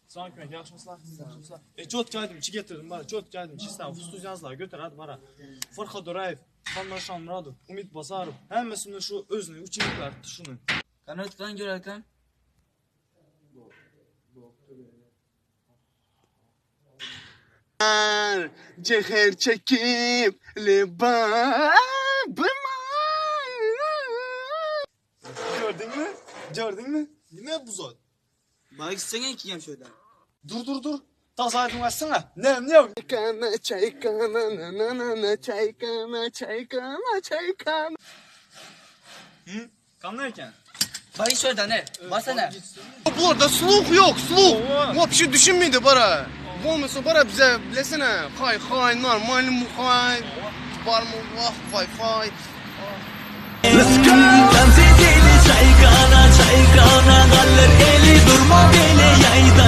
Salam kömek, ýagşymysylar? Ýagşymysylar? E, çotki aýdymçy getirdim bara, çotki aýdymçy sen studiýaňyzlara göter hadi bara. Farhad Duraýew, Salman Şamyradow, Umyt Bazarow, hemmesini şu özüni uçenikler şuny. Kanat kan görerken. Ceher çekip lebabıma Gördüňmi? Gördüňmi? Nime bu zat? Bana gitsene ki yem şöyle. Dur dur dur. Taza aýdym aýtsana. Ne ne? Çaykana çaykana na na na na çaykana çaykana çaykana Hı? Kanday eken? Bana git şöyle ne? Basana. Bularda sluh yok sluh. Owa. Вообще düşünmedi bara. Bolmasa bara bize bilesene. Hay hay normal muhay. Var mı vah vay vay. Gamze deli çaykana çaykana Galler eli durma bele yayda.